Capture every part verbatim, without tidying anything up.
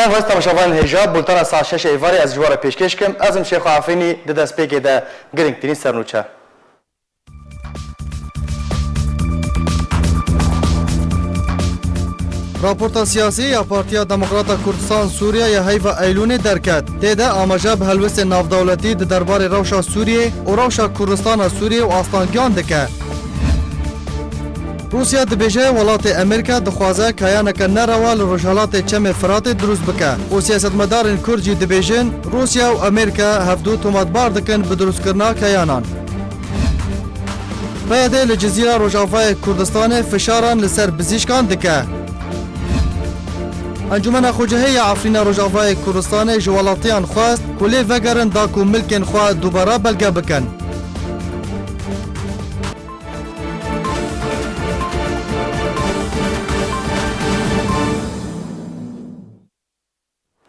Ev hêz temaşevanên hêja, bultena saet şeş êvarê ez ji we re pêşkêş kim. Ez im Şêxo Efrînî, di destpêkê de girîngtirîn sernûçe. Raporta siyasî ya Partiya Demokrata Kurdistan Sûriye ya heyva Eylûnê derket. Tê de amaje bi helwestên navdewletî di derbarê rewşa Sûriyê û rewşa Kurdistana Sûriyê û astangiyan dike. Rûsya dibêje, welatê Amerîka dixwaze kayaneke nerewa li rojhelatê Çemê Firatê dirust bike û siyasetmedarên Kurd jî dibêjin, Rûsya û Amerîka hevdu tometbar dikin bi dirustkirina kayanan. P Y D li Cizîra Rojavayê Kurdistanê fişaran li ser bizîşkan dike. Encûmena Xwecihê ya Efrîna Rojavayê Kurdistanê ji welatiyan xwest ku lê vegerin da ku milkên xwe dubare belge bikin.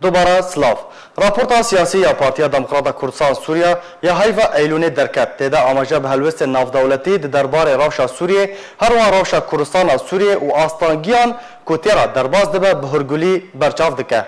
Dubare silav. Raporta siyasî ya Partiya Demokrata Kurdistan Sûriya ya heyva Eylûnê derket. Tê de amaje bi helwestên navdewletî di derbarê rewşa Sûriyê, her wiha rewşa Kurdistana Sûriyê û astangiyan ku tê re derbas dibe bi hurgulî berçav dike.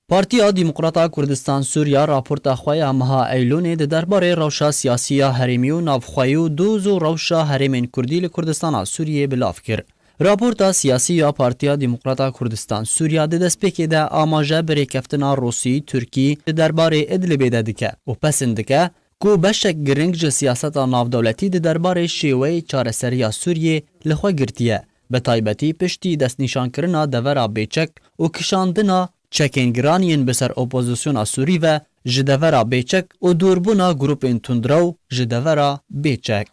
Partiya Demokrata Kurdistan Sûriya raporta xwe ya meha Eylûnê di derbarê rewşa siyasî ya herêmî û navxweyî û doz û rewşa herêmên Kurdî li Kurdistana Sûriyê bi lav kir. Raporta siyasî ya Partiya Demokrata Kurdistan Sûriya di destpêkê de amaje bi rêkeftina Rûsî, Tirkî di derbarê Idlibê de dike û pesend dike ku beşek giring ji siyaseta navdewletî di derbarê şêweyê çareseriya Sûriyê li xwe girtiye, bi taybetî piştî destnîşankirina devera bêçek û kişandina çekên giran yên bi ser opozisyona Sûrî ve ji devera bêçek û dûrbûna grûpên tundrew ji devera bêçek.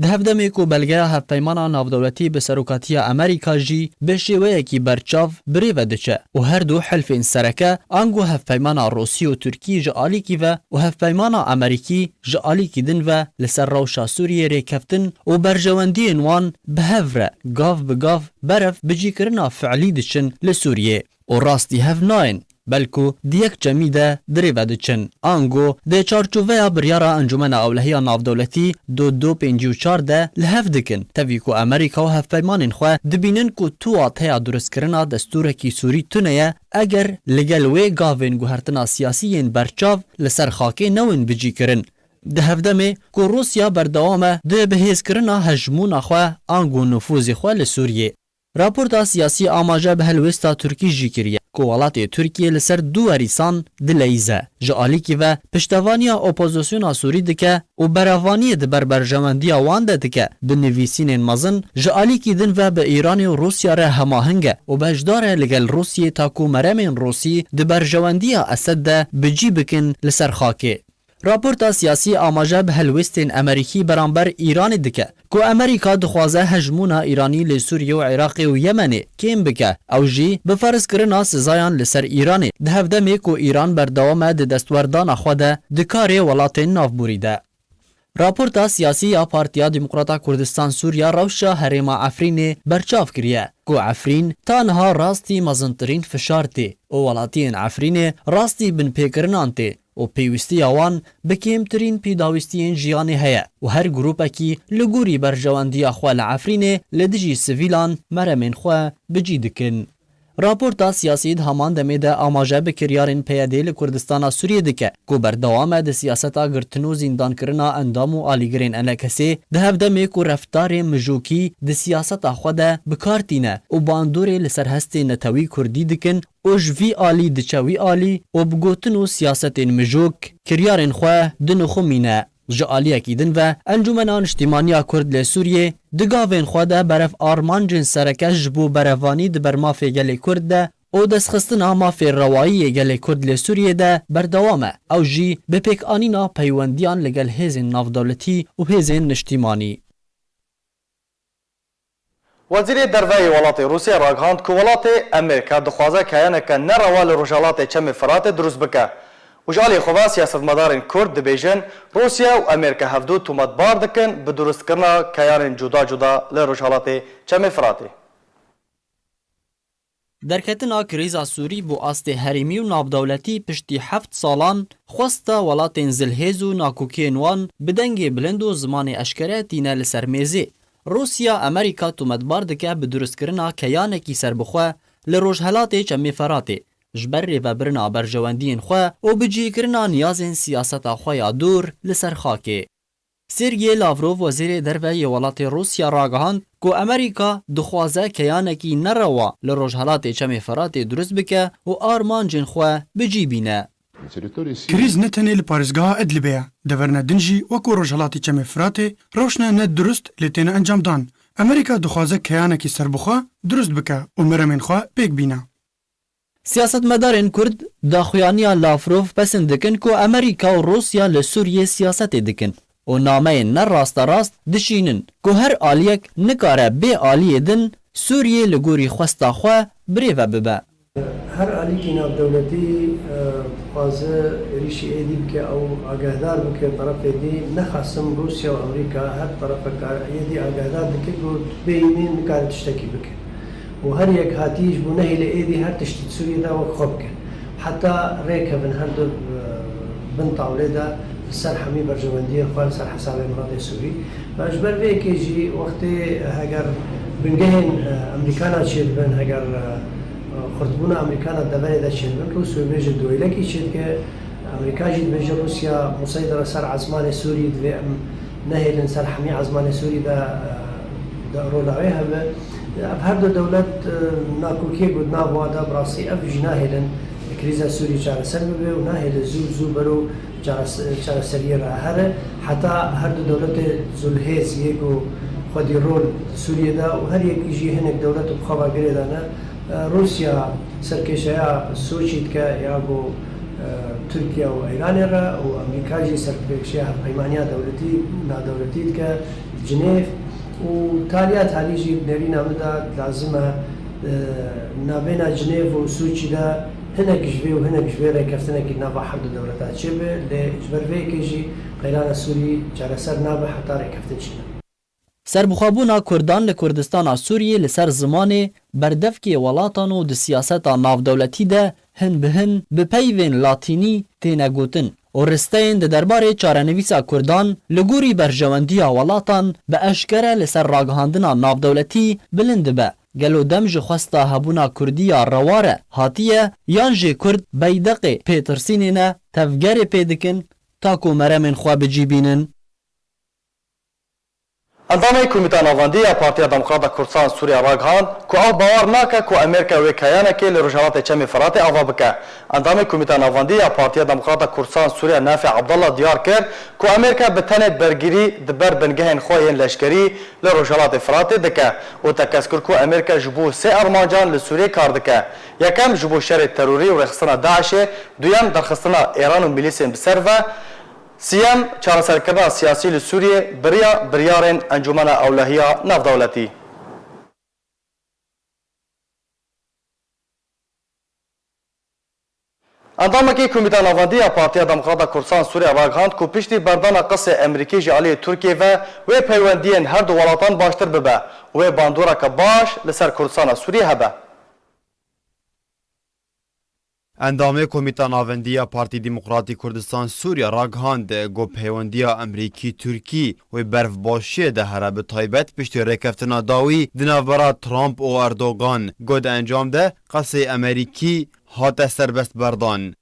Di hevdemê ku belgeya hevpeymana navdewletî bi serokatiya Amerîka jî bi şêweyekî berçav bi rê ve diçe û her du hilfên sereke, ango hevpeymana Rûsî û Tirkî ji alîkî ve û hevpeymana Amerîkî ji alîkî din ve li ser rewşa Sûriyê rêkeftin û berjewendiyên wan bi hev re gav bi gav berev bicîkirina fiilî diçin li Sûriyê û rastî hev nayên, belku di yek çemî de di rê ve diçin. Ango di çarçoveya biryara Encûmena Ewlehiya Navdewletî du du pêncî û çar de li hev dikin, tevî ku Amerîka û hevpeymanên xwe dibînin ku tu wateya durustkirina destûrekî Sûrî tune ye, eger li gel wê gavên guhertina siyasî yên berçav li ser xakê newin bicîkirin. Di hevdemê ku Rûsya berdewam e di bihêzkirina hejmûna xwe ango nufûzê xwe li Sûriyê. Raporta siyasî amaje bi helwêsta Tirkî jî kiriye ku welatê Tirkiyê li ser du werîsan dileyîze. Ji alîkî ve piştevaniya opozisyona Sûrî dike û berevaniyê di ber berjewendiya wan de dike, bi nivîsînên mezin, ji alîkî din ve bi Îranê û Rûsya re hemaheng e û beşdar e li gel Rûsiyê ta ku meremên Rûsî di berjewendiya Esed de bi cî bikin li ser xakê. Raporta siyasî amaje bi helwestên Amerîkî beramber Îranê dike ku Amerîka dixwaze hejmûna Îranî li Sûriyê û Iraqê û Yemenê kêm bike, ew jî bi ferzkirina sizayan li ser Îranê, di hevdemê ku Îran berdewam e di destwerdana xwe de di karê welatên navborî de. Raporta siyasî ya Partiya Demokrata Kurdistan Sûriya rewşa herêma Efrînê berçav kiriye ku Efrîn ta niha rastî mezintirîn fişar tê û welatiyên Efrînê rastî binpêkirinan tê û pêwîstiya wan bi kêmtirîn pêdawîstiyên jiyanê heye û her grûpekî li gorî berjewendiya xwe li Efrînê li dijî sivîlan meremên xwe bi cî dikin. Raporta siyasî di heman demê de amaje bi kiryarên P Y D li Kurdistana Sûriyê dike ku berdewam e di siyaseta girtin û zîndankirina endam û alîgirên Enekesê, di hevdemê ku reftarê mijokî di siyaseta xwe de bi kar tîne û bandorê li ser hestê netewî kurdî dikin û ji vî alî diçe wî alî û bi gotin û siyasetên mijok kiryarên xwe dinixumîne. Ji aliyekî din ve Encûmena Niştîmaniya Kurd li Sûriyê di gavên xwe de berev armancên sereke ji bo berevanî di ber mafê gelê Kurd de û destxistina mafê rewayî yê gelê Kurd li Sûriyê de berdewam e. Ew jî bi pêkanîna peywendiyan li gel hêzên navdewletî û hêzên niştîmanî. Wezîrê Derve yê welatê Rûsya ragihand ku welatê Amerîka dixwaze keyaneke nerewa li rojhelatê Çemê Firatê dirust bike û ji alî xwe ve siyasetmedarên Kurd dibêjin, Rûsya û Amerîka hevdu tometbar dikin bi dirustkirina keyanên cuda cuda li rojhelatê Çemê Firatê. Derketina krîza Sûrî bo astê herêmî û navdewletî piştî heft salan xwesta welatên zilhêz û nakokiyên wan bi dengê bilind û zimanê eşkere tîne li ser mêzê. Rûsya Amerîka tometbar dike bi dirustkirina keyanekî serbixwe li rojhelatê Çemê Feratê, ji ber rêvebirina berjewendiyên xwe û bicihkirina niyazên siyaseta xwe ya dûr li ser xakê. Sergey Lavrov, wezîrê derve yê welatê Rûsya, ragihand ku Amerîka dixwaze keyanekî nerewa li rojhelatê Çemê Feratê dirust bike û armancên xwe bi cî bîne. Krîz ne tenê li parêzgeha Idlibê ye. Deverine din jî wekû rojhelatê Çemê Firatê rewşne ne dirust lê têne encamdan. Amerîka dixwaze keyanekî serbixwe dirust bike û meremên xwe pêk bîne. Siyasetmedarên Kurd daxuyaniya Lavrov pesind dikin ku Amerîka û Rûsya li Sûriyê siyasetê dikin û nameyên ne rasterast dişînin ku her aliyek nikare bê aliyê din Sûriyê li gorî xwesta xwe birêve bibe. Her alîkî navdewletî, e, dixwaze êrîşî êdî bike, ew agehdar bike terefê dî. Nexasim Rûsya û Amerîka her terefeka êdî agehdar dike ku bêyî nikare tiştekî bike. Û her yek hatî ji bo nehêle êdî her tiştî di Sûriyê de wek xwe bike. Heta rêkevin her du, e, bin tawlê de li ser hemî berjewendiyên xwe, li ser hesabê miletê Sûrî. Ve ji ber vê yekê jî wextê heger bingehên, e, Amerîkana çêdibin, heger, e, xurtbûna Amerîkana deverê de çêdibin, Rûsya bêje duwêlekî çêdike, Amerîka jî dibêje Rûsya museydira ser ezmanê Sûrî, divê em nehêlin ser hemî ezmanê Sûrî de, e, de rola wê hebe. Ev her du dewlet, e, nakokiyê ku di nav wan de, bi rastî ev jî nahêlin krîza Sûrî çareser bibe û nahêle zû bi zû bero çares-, çareseriyê re here. Heta her du dewletê zû li hêz yê ku xwedî rol Sûriyê de û her yekî jî hinek dewlet bi xwe ve girê de ne. E, Rûsya serkêşeya Soçî dike ya ku, e, Tirkiye û Îranê re û Amerîka jî serkêşeya hevpeymaniya dewletî, nadewletî dike Cinêv û taliya talî jî bi nerîna min de lazim e, e, nabêna Cinêv û Soçî de hinek ji vê û hinek ji vê rêkeftinekî nava her du dewleta çêbe, lê ji ber vê yekê jî qeyrana Sûrî çareser nabe heta rêkeftin çêbe. Serbixwebûna Kurdan li Kurdistana Sûriyê li ser zimanê berdevkê welatan û di siyaseta navdewletî de hin bi hin bi peyvên latînî têne gotin û risteyên di derbarê çarenivîsa Kurdan li gorî berjewendiya welatan bi eşkere li ser ragihandina navdewletî bilind dibe. Gelo dem ji xwesta hebûna Kurdî ya rewa re hatiye yan jî Kurd beydeqê pêtirsînê ne tevgerê pê dikin ta ku meremên xwe bi cî bînin? Endamê Komîta Navendî ya Partiya Demokrata Kurdistan Sûriye ragihand ku ew bawer nake ku Amerîka wê keyanekê li Rojhelatê Çemê Firatê ava bike. Endamê Komîta Navendî ya Partiya Demokrata Kurdistan Sûriye Nafê Abdallah diyar kir ku Amerîka bi tenê bergirî di ber bingehên xwe yên leşkerî li Rojhelatê Firatê dike û tekez kir ku Amerîka ji bo sê armancan li Sûriyê kar dike. Yekem ji bo şerê terorî û rêxistina DAIŞê, duyem derxistina Îran û milîsên bi ser ve, Siyem, çareserkirina siyasî li Sûriyê bi riya biryarên Encûmena Ewlehiya Navdewletî. Endamekî Komîta Navendî ya Partiya Demokrata Kurdistan Sûriye ragihand ku piştî berdana qisê Amerîkî ji aliyê Tirkiyê ve wê peywendiyên her du welatan baştir bibe û wê bandoreke baş li ser Kurdistana Sûriye hebe. Endamê Komîta Navendî ya Partî Demokratî Kurdistan Sûriye ragihand ku peywendiya Amerîkî-Tirkî wê berfbaşiyê de here, bi taybet piştî rêkeftina dawî di navbera Trump û Erdogan ku di encam de qesê Amerîkî hate serbest berdan.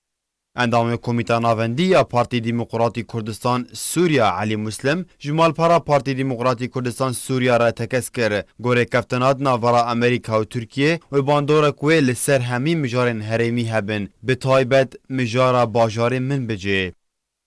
Endamê Komîta Navendî ya Partî Demokratî Kurdistan Sûriye Elî Muslim ji malpera Partî Demokratî Kurdistan Sûriye re tekez kir ku rêkeftina di navbera Amerîka û Tirkiyê wê bandorek wê li ser hemî mijarên herêmî hebin, bi taybet mijara bajarê Minbicê.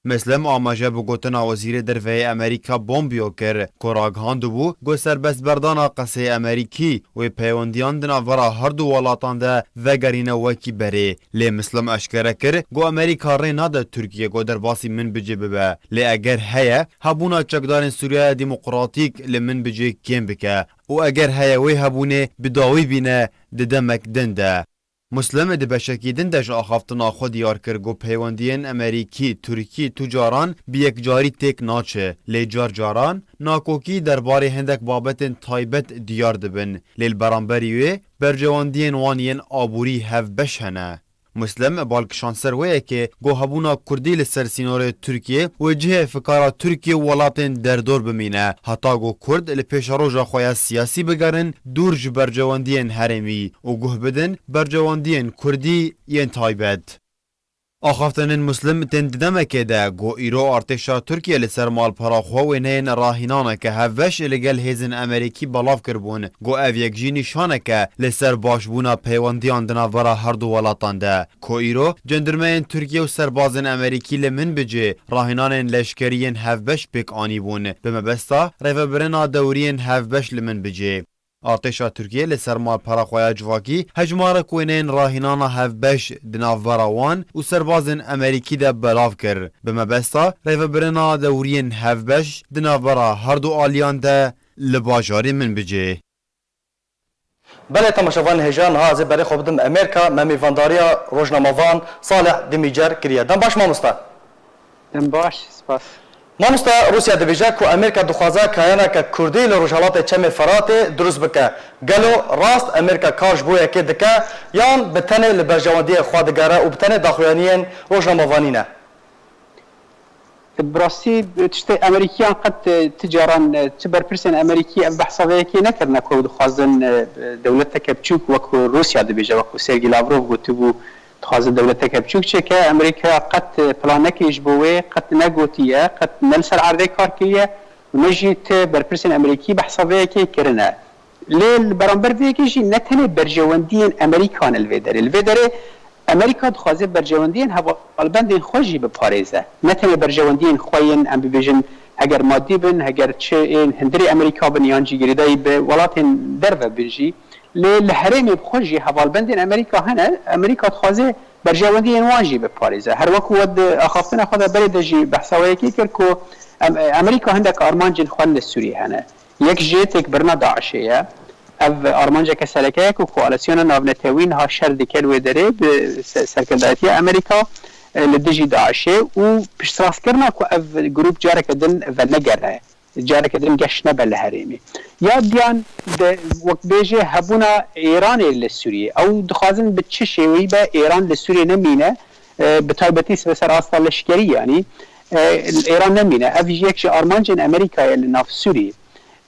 Muslim amaje bi gotina Wezîrê Derve yê Amerîka Pompeo kir ku ragihandibû ku serbestberdana qesê Amerîkî wê peywendiyan di navbera her du welatan de vegerîne wekî berê. Lê Muslim eşkere kir ku Amerîka rê nade Tirkiye ku derbasî Minbicê bibe. Lê eger heye, hebûna çekdarên Sûriyaya Demokratîk li Minbicê kêm bike û eger heye wê hebûnê bi dawî bîne di demek din de. Muslim di beşekî din de ji axaftina xwe diyar kir ku peywendiyên Amerîkî-Tirkî tu caran bi yekcarî têk naçe, lê car caran nakokî derbarê hindek babetên taybet diyar dibin, lê li beramberî wê berjewendiyên wan yên aborî hevbeş hene. Muslim bal kişand ser wê yekê ku hebûna Kurdî li ser sînorê Tirkiyê wê cihê fikara Tirkiye û welatên derdor bimîne, heta ku Kurd li pêşeroja xwe ya siyasî bigerin dûr ji berjewendiyên herêmî û guh bidin berjewendiyên Kurdî yên taybet. Axaftinên Muslim tên di demekê de ku îro artêşa Tirkiye li ser malpera xwe wêneyên rahînaneke hevbeş li gel hêzên Amerîkî belav kiribûn, ku ev yek jî nîşaneke li ser başbûna peywendiyan di navbera her du welatan de. Ku îro cendirmeyên Tirkiye û serbazên Amerîkî li Minbicê rahînanên leşkerî yên hevbeş pêk anîbûn, bi mebesta rêvebirina dewriyên hevbeş li Minbicê. Artêşa Tirkiye li ser malpera xwe ya civakî hejmarek wêneyên rahînana hevbeş di navbera wan û serbazên Amerîkî de belav kir, bi mebesta rêvebirina dewriyên hevbeş di navbera her du aliyan de li bajarê Minbicê. Belê, temaşevanên hêja, niha ez ê berê xwe bidim Amerîka, me mêvandariya rojnamevan Salih Dimîcer kiriye. Dem baş mamosta. Dem baş, spas. Mamosta, Rûsya dibêje ku Amerîka dixwaze kayaneke Kurdî li Rojhelatê Çemê Feratê dirust bike. Gelo rast Amerîka kar ji bo yekê dike, yan bi tenê li berjewendiyê xwe digere û bi tenê daxuyaniyên rojnamevanî ne? Bi rastî, tiştê Amerîkiyan qet, e, ti caran, e, ti berpirsên Amerîkî ev behsa vê yekê nekirine ku dixwazin, e, dewleteke biçûk, wek ku Rûsya dibêje, wek ku Sergî Lavrov gotibû, dixwaze dewleteke biçûk çêke. Amerîkaya qet, e, plan nekiriye ji bo wê, qet negotiye, qet ne li ser erdê kar kiriye û ne jî ti berpirsên Amerîkî behsa vê yekê kirine. Lê li beramber vê yekê jî ne tenê berjewendiyên Amerîka ne li vê derê. Li vê derê Amerîka dixwaze berjewendiyên hevalbendên xwe jî biparêze. Ne tenê berjewendiyên xwe yên, em bibêjin, heger madî bin, heger çi ên hundirê Amerîka bin yan jî girêdayî bi welatên derve bin jî. Lê li herêmê bi xwe jî hevalbendên Amerîka hene. Amerîka dixwaze berjewendiyên wan jî biparêze. Her wekû we di axaftina xwe de berê de jî behsa wê yekê kir ku em, Amerîka hindek armancên xwe li Sûriyê hene. Yek jê têkbirina DAIŞê ye. Ev armanceke sereke ye ku Koalîsyona Navnetewî niha şer dike li wê derê bi se-, serkirdayetiya Amerîka, e, li dijî DAIŞê û piştrastkirina ku ev grûp careke din venegere, careke din geş nebe li herêmê. Ya diyan de wek bêjê hebûna Êranê li Sûriyê. Ew dixwazin bi çi şêweyî be Êran li Sûriyê nemîne, e, bi taybetî li ser asta leşkerî yanî, e, Êran nemîne. Ev yek ji armancên Amerîka ye li nav Sûriyê.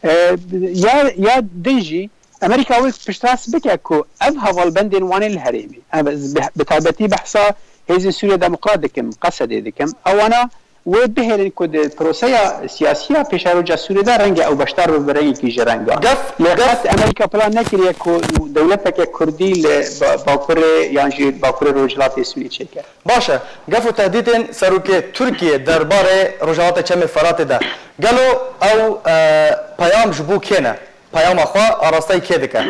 E, ya, ya din jî Amerîka wê piştrast bike ku ev hevalbendên wan ê li herêmê, ev ez bi, bi taybetî behsa Hêzên Sûriya Demokrat dikim, Qesedê dikim, ewana wê bihêlin ku di proseya siyasî ya pêşeroja Sûriyê de renge ew beşdar bibe rengekî ji rengan. Gef, Lê gef. Qet Amerîka plan nekiriye ku dewleteke Kurdî li ba-, Bakurê yan jî Bakurê Rojhilatê Sûriyê çêke. Baş e, gef û tehdîtên serokê Tirkiyê derbarê Rojhilatê Çemê Feratê de, gelo ew, e, peyam ji bo kê ne? Peyama xwe arasteyî kê dike?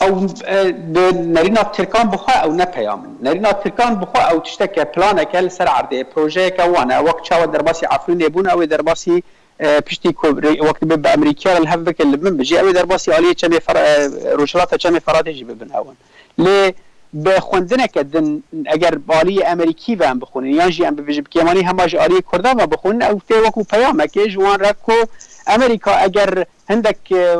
Ew, e, bi nerîna Tirkan bi xwe ew ne peyam in. Nerîna Tirkan bi xwe ew tişteke, planeke li ser erdê, projeyeke wan e. Wek çawa derbasî Efrînê bûn, ew ê derbasî, e, piştî ku rê-, wek dibe bi Amerîkiya re li hev bikin li Minbicê, ew ê derbasî aliyê Çemê Fera-, e, Rojhilata Çemê Feratê jî bibin ewan. Lê bi xwendineke din, eger bi aliyê Amerîkî ve em bixwînin, yan jî em bibêjin bi kêmanî hema ji aliyê Kurdan ve bixwînin, ew tê wekû peyamekê ji wan re ku Amerîka eger hindek, e,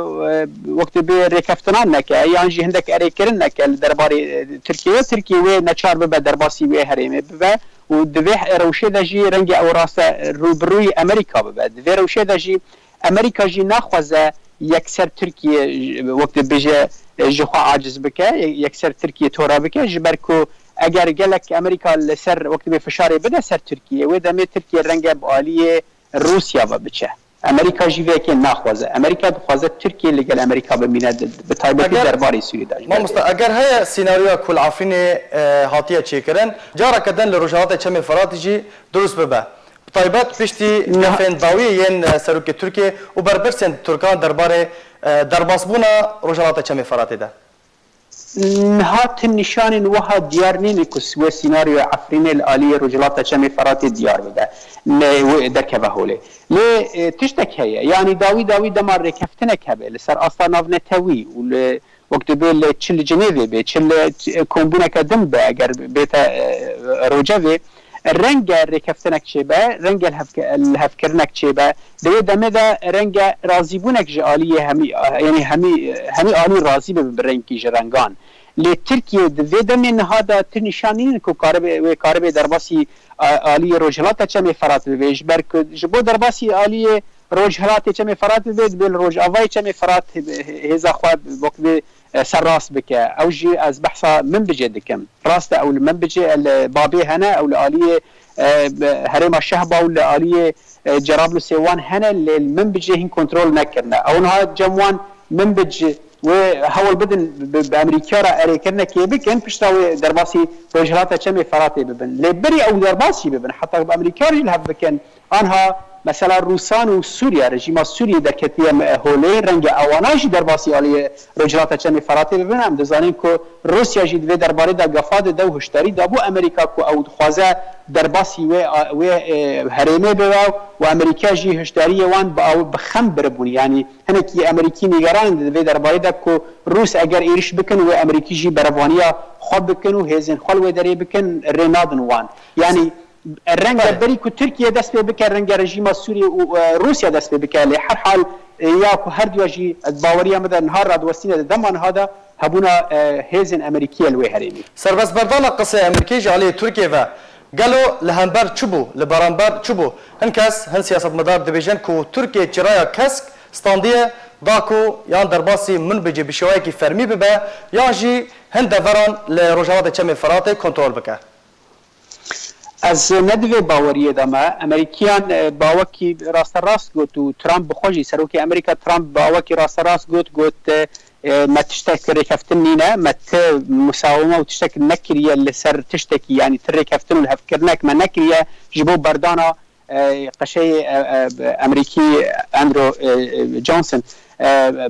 wek dibê rêkeftinan neke, yan jî hindek erêkirin neke li derbarê, e, Tirkiyê, Tirkiye wê neçar bibe derbasî wê herêmê bibe û di vê rewşê de jî renge ew raste rûbirûyî Amerîka bibe. Di vê rewşê de jî Amerîka jî naxwaze yekser Tirkiye, wek dibêje, ji xwe aciz bike, yekser Tirkiye tora bike, ji ber ku eger gelek Amerîka li ser, wek dibê, fişarê bide ser Tirkiye, wê demê Tirkiye renge bi aliyê Rûsya ve biçe. Amerîka jî vê yekê naxwaze. Amerîka dixwaze Tirkiye li gel Amerîka bimîne, di, bi taybetî Eger, derbarê Sûriyê de. Mamosta, eger heye senaryoya ku li Efrînê, e, hatiye çêkirin, careke din li Rojhilatê Çemê Feratê jî dirust bibe. Bi taybet piştî Niha- gefên dawî yên, e, serokê Tirkiyê û berpirsên Tirkan derbarê, e, derbasbûna Rojhilata Çemê Feratê de. Niha ti nîşanên wiha diyar nîne ku wê senaryoya Efrînê li aliyê Rojhilata Çemê Feratê diyar bibe. Lê wê derkeve holê. Lê, e, tiştek heye. Yanî dawî dawî dema rêkeftinek hebe li ser asta navnetewî û li wek dibê li çi li Cinêvê bê, çi li, e, kombûneke din be, eger bête, e, Rojevê, renge rêkeftinek çêbe, renge lihevke-, lihevkirinek çêbe. Di wê demê de renge razîbûnek ji aliyê hemî, yanî hemî, hemî alî razî bibe bi rengekî ji rengan. Lê Tirkiye di vê demê niha de ti nîşan nînin ku karibe, wê karibe derbasî, a, aliyê Rojhilata Çemê Ferat bibe. Ji ber ku ji bo derbasî aliyê Rojhilatê Çemê Ferat bibe, divê li Rojavayê Çemê Ferat hê-, hê-, hêza xwe wek vê, e, serrast bike. Ew jî ez behsa Minbicê dikim. Rast e, ew li Minbicê, e, li Babê hene, ew li aliyê, e, herêma Şehba û li aliyê, e, Cerablusê wan hene, lê li Minbicê hîn kontrol nekirine. Ew niha cem wan Minbic wê hewl bidin bi, bi Amerîka re erêkirinekê bikin, pişta wê derbasî Rojhilata Çemê Feratê bibin. Lê berî ew derbas jî bibin, heta bi Amerîka re jî li hev bikin, anha mesela Rûsan û Sûriye, rejîma Sûriyê derketiye me-, holê, renge ewana jî derbasî aliyê Rojhilata Çemê Feratê bibin. Em dizanin ku Rûsya jî di vê derbarê de gefa dide û hişdarî dabû Amerîka ku ew dixwaze derbasî wê, wê, e, herêmê bibe û Amerîka jî hişdariyê wan bi, bi xem biribûn. Yanî hinekî Amerîkî nîgeran in di vê derbarê de ku Rûs eger êriş bikin, wê Amerîkî jî berevaniya xwe bikin û hêzên xwe li wê derê bikin, rê nadin wan. Yanî renge Belê. berî ku Tirkiye dest pê bike, renge rejîma Sûriyê û, e, Rûsya dest pê bike. Lê her hal, e, ya ku her duya jî, ez baweriya min de niha radiwestîne di dema niha de hebûna, e, hêzên Amerîkî ye li wê herêmê. Serbestberdana qisê Amerîkî ji aliyê Tirkiye ve gelo li hember çi bû, li beramber çi bû? Hin kes, hin siyasetmedar dibêjin ku Tirkiye çiraya kesk standiye da ku yan derbasî Minbicê bi şêweyekî fermî bibe, yan jî hin deveran li Rojhelatê Çemê Feratê kontrol bike. Ez ne di vê baweriyê de me. Amerîkiyan, e, bawekî rasterast got û Trump bi xwe jî, serokê Amerîka Trump bawekî rasterast got, got, e, e, me tiştek rêkeftin nîne, me ti musaweme û tiştek nekiriye li ser tiştekî, yanî ti rêkeftin û lihevkirinek me nekiriye ji bo berdana, e, qeşeyê, e, e, Amerîkî Andrew, e, e, Johnson, e,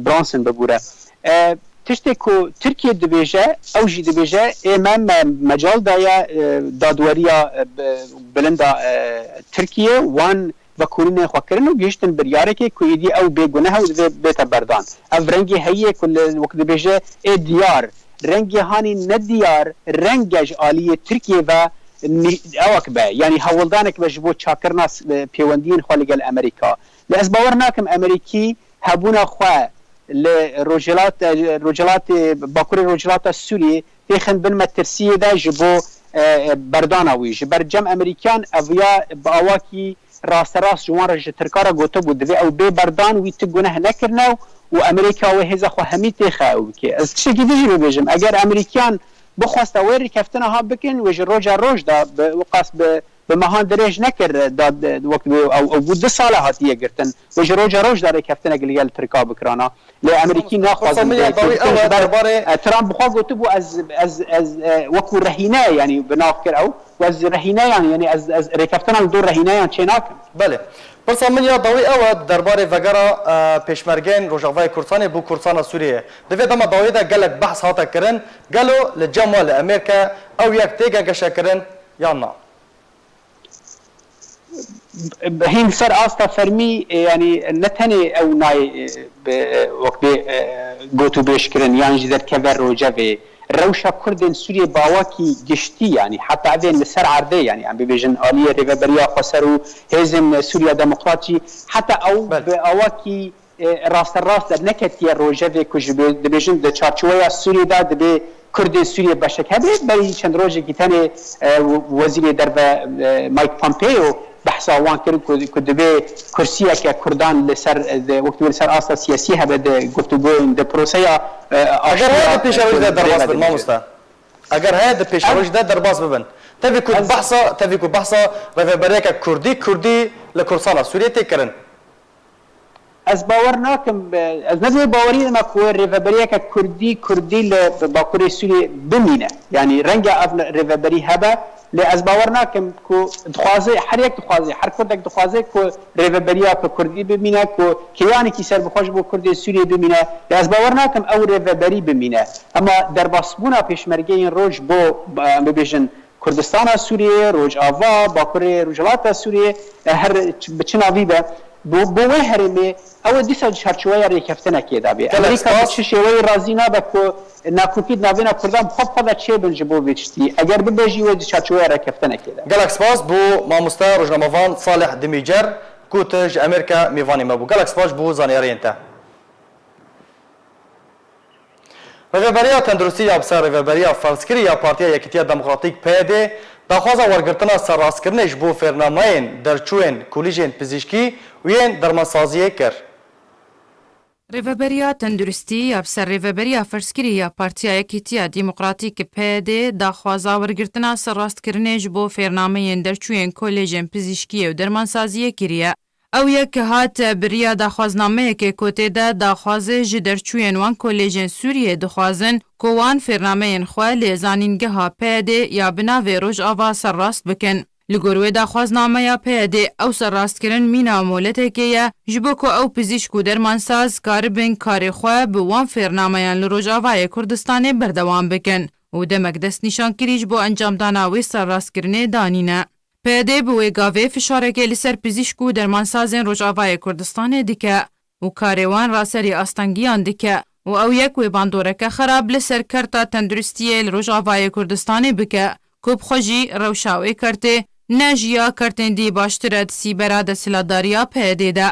Bronson bibûre. E, tiştê ku Tirkiye dibêje, ew jî dibêje, ê me, me mecal daye, e, dadweriya, e, bi-, bilind a, e, Tirkiye wan vekolînên xwe kirin û gihiştin biryarekê ku êdî ew bêguneh e û divê bête berdan. Ev rengê heyî ye ku li, wek dibêje, ê diyar, rengê hanî nediyar, renge ji aliyê Tirkiye ve nî-, ewek be, yanî hewldanek be ji bo çakkirina s-, pêwendiyên xwe li gel Amerîka. Lê ez bawer nakim Amerîkî hebûna xwe li Rojhilat-, Rojhilatê, Bakurê Rojhilata Sûriyê têxin bin metirsiyê de ji bo, e, e, berdana wî. Ji ber cem Amerîkiyan ev ya bi awakî rasterast ji wan re, ji Tirka re gotibû, divê ew bê berdan, wî ti guneh nekirine û Amerîka wê hêza xwe hemî têxe ew bike. Ez tiştekî din jî bibêjim, eger Amerîkiyan bixwesta wê rêkeftina ha bikin, wê ji roja roj de bi, wiqas bi, bi mehan dirêj nekir, da, wek ew, ew bû du sala hatiye girtin. Wê ji roja roj de rêkeftinek li gel Tirka bikirana. Lê Amerîkî naxwazin Qursa min ya dawî ew e, ji ber, derbarê e, Trump bi xwe gotibû, ez, ez, ez, e, wekû rehîne, yanî bi nav kir ew, û ez rehîneyan, yanî ez, ez rêkeftina li dor rehîneyan çê nakim. Belê. Pirsa min ya dawî ew e, derbarê vegera, e, pêşmergeyên Rojavayê Kurdistanê bo Kurdistana Sûriyeyê. Di vê dema dawî de gelek behs hate kirin, gelo li cem we li Amerîka ew yek tê gengeşekirin yan na? Hîn ser asta fermî, e, yanî ne tenê ew nayê, e, bi, e, wek bê, e, gotûbêj kirin yan jî derdikeve rojevê. Rewşa Kurdên Sûriyê bi awakî giştî, yanî heta evên li ser erdê, yanî em bibêjin aliyê Rêveberiya Xweser û Hêzên Sûriya Demokrat jî, heta ew Belê. bi awakî e, rasterast de neketiye rojevê ku ji bê-, dibêjin di çarçoweya Sûriyê de dibê Kurdên Sûriyê beşek hebe. Berî çend rojekî tenê, e, Wezîrê Derve, e, Mike Pompeo behsa wan kir ku, ku divê kursiyeke Kurdan li ser, e, di, wek divê li ser asta siyasî hebe di guftûgoyên di proseya, e, Eger aştiya, heye di pêşerojî de Kurd derbas bin, dibêje. Mamoste. Eger heye di pêşerojî de derbas bibin. Tevî ku Ez behsa, tevî ku behsa rêveberiyeke Kurdî, Kurdî li Kurdistana Sûriyê tê kirin. Ez bawer nakim, ez ne di wê baweriyê de me ku rêveberiyeke Kurdî, Kurdî li Bakurê Sûriyê bimîne. Yanî renge ev rêveberî hebe, lê ez bawer nakim ku dixwaze, her yek dixwaze, her Kurdek dixwaze ku rêveberiya ku Kurdî bimîne, ku kêyanekî serbixwe ji bo Kurdên Sûriyê bimîne. Lê ez bawer nakim ew rêveberî bimîne. Ema derbasbûna pêşmergeyên roj bo, em bibêjin, Kurdistana Sûriyê, Rojava, Bakurê Rojhilata Sûriyê, e, her ç-, bi çi navî be, bo, bo wê herêmê, ew ê dîsa di çarçoweya rêkeftinekê de be. Gelek Amerîka bi spas. çi şêweyî razî nabe ku nakokî di navêna Kurdan bi xwe bi xwe de çêbin ji bo vê tiştî. Eger bibe jî wê di çarçoweya rêkeftinekê de. Gelek spas bo mamoste rojnamevan Salih Dimîcer ku tu ji Amerîka mêvanê me bû. Gelek spas ji bo zanyariyên te. Rêveberiya Tenduristî ya bi ser Rêveberiya Ferzkirî ya Partiya Yekîtiya Demokratîk P Y D daxwaza wergirtina serrastkirinê ji bo fêrnameyên derçûyên kolîjên pizîşkî û yên dermansaziyê kir. Rêveberiya Tenduristî ya bi ser Rêveberiya Ferzkirî ya Partiya Yekîtiya Demokratîk P Y D daxwaza wergirtina serrastkirinê ji bo fêrnameyên derçûyên kolêjên pizîşkiyê û dermansaziyê kiriye. Ew yek hat bi riya daxwaznameyekê ku tê de daxwazê ji derçûyên wan kolêjên Sûriyê dixwazin ku wan fêrnameyên xwe li zanîngeha P Y D ya bi navê Rojava serrast bikin. Li gor wê daxwaznameya P Y D ew serrastkirin mîna moletekê ye, ji bo ku ew pizîşk û dermansaz karibin karê xwe bi wan fêrnameyan li Rojavayê Kurdistanê berdewam bikin û demek destnîşankirî ji bo encamdana wê serrastkirinê danîne. P Y D bi wê gavê fişarekê li ser pizîşk û dermansazên Rojavayê Kurdistanê dike û karê wan raserî astengiyan dike û ew yek wê bandoreke xerab li ser kerta tenduristiyê li Rojavayê Kurdistanê bike ku bi xwe jî rewşa wê kertê ne ji ya kertên dî baştir e di sîbera desthilatdariya P Y D de.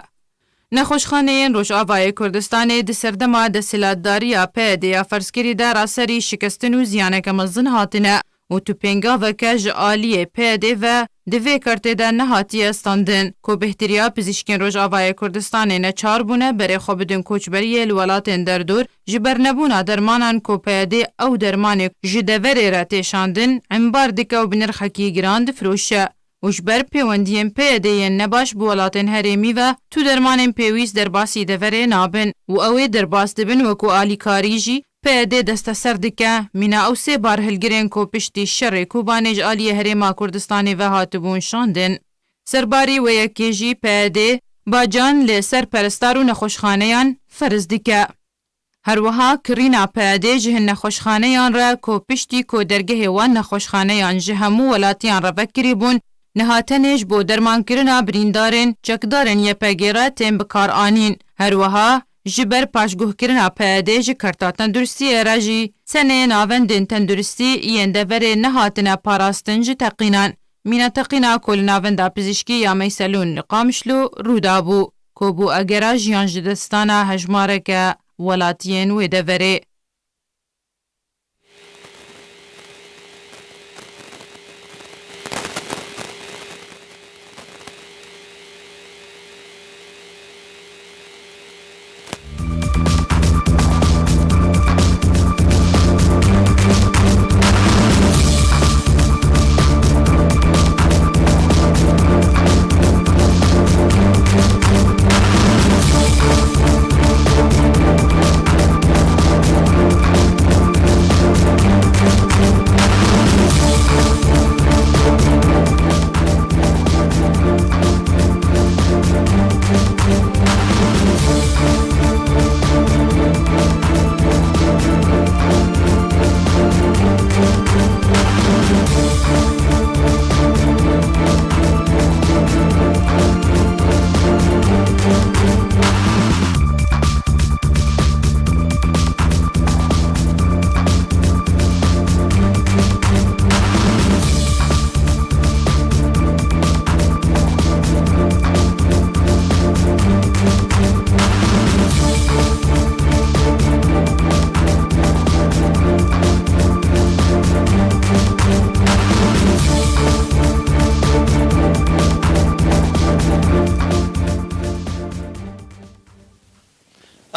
Nexweşxaneyên Rojavayê Kurdistanê di serdema desthilatdariya P Y D ya ferzkirî de raserî şikestin û ziyaneke mezin hatine û tu pêngaveke ji aliyê P Y D ve di vê kertê de nehatiye standin ku bêhtiriya pizîşkên Rojavayê Kurdistanê neçar bûne berê xwe bidin koçberiyê li welatên derdor, ji ber nebûna dermanan ku P Y D ew dermanê ji deverê re tê şandin, embar dike û bi nirxekî giran difiroşe. Û ji ber pêwendiyên P Y D yên nebaş bi welatên herêmî ve tu dermanên pêwîst derbasî deverê nabin û ew ê derbas dibin, wekû alîkarî jî P Y D desteser dike. Mîna ew sê barhilgirên ku piştî şerê Kobanê ji aliyê Herêma Kurdistanê ve hatibûn şandin. Serbarî wê yekê jî P Y D bacan li ser perestar û nexweşxaneyan ferz dike. Her wiha kirîna P Y D ji hin nexweşxaneyan re ku piştî ku dergehê wan nexweşxaneyan ji hemû welatiyan re vekirî bûn, niha tenê ji bo dermankirina birîndarên çekdarên Y P G re tên bikaranîn. Her wiha ji ber paşguhkirina P Y D ji kerta tenduristiyê re jî tenê navendên tenduristî yên deverê nehatine parastin ji teqînan. Mîna teqîna ku li Navenda Pizîşkî ya Meyselûn li Qamişlo rû dabû, ku bû egera jiyan ji destdana hejmareke welatiyên wê deverê.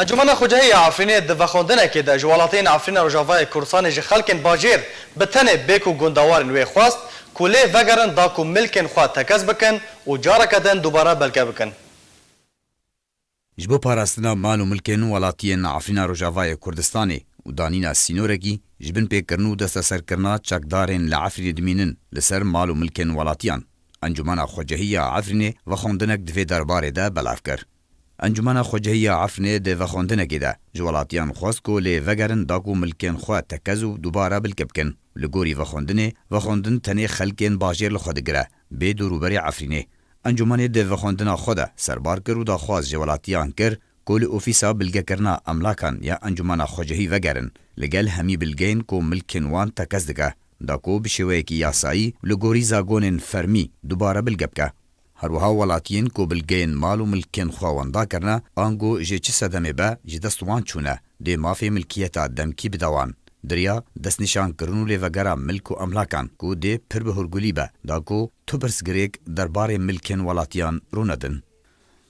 Encûmena Xwecehî ya Efrînê di vexwendinekê de ji welatiyên Efrîna Rojavayê Kurdistanê ji xelkên bajêr bi tenê bê ku gundewarên wê xwest ku lê vegerin da ku milkên xwe tekez bikin û careke din dubare belge bikin. Ji bo parastina mal û milkên welatiyên Efrîna Rojavayê Kurdistanê û danîna sînorekî ji bin pêkirin û desteserkirina çekdarên li Efrînê dimînin li ser mal û milkên welatiyan, Encûmena Xwecehî ya Efrînê vexwendinek di vê derbarê de belav kir. Encûmena Xwecehî ya Efrînê di vexwendinekê de ji welatiyan xwest ku lê vegerin da ku milkên xwe tekez û dubare bilke bikin. Li gorî vexwendinê, vexwendin tenê xelkên bajêr li xwe digire, bê dorûberê Efrînê. Encûmenê di vexwendina xwe de serbar kir û daxwaz ji welatiyan kir ku li ofîsa bilgekirina emlakan ya Encûmena Xwecehî vegerin, li gel hemî bilgeyên ku milkên wan tekez dike, da ku bi şêweyekî yasayî û li gorî zagonên fermî dubare bilge bike. Her wiha welatiyên ku bilgeyên mal û milkên xwe wenda kirine, ango ji çi sedemê be ji dest wan çûne, dê mafê milkiyeta demkî bide wan. Di riya destnîşankirin û lêvegera milk û emlakan ku dê pir bi hurgulî be, da ku tu pirsgirêk derbarê milkên welatiyan rûnedin.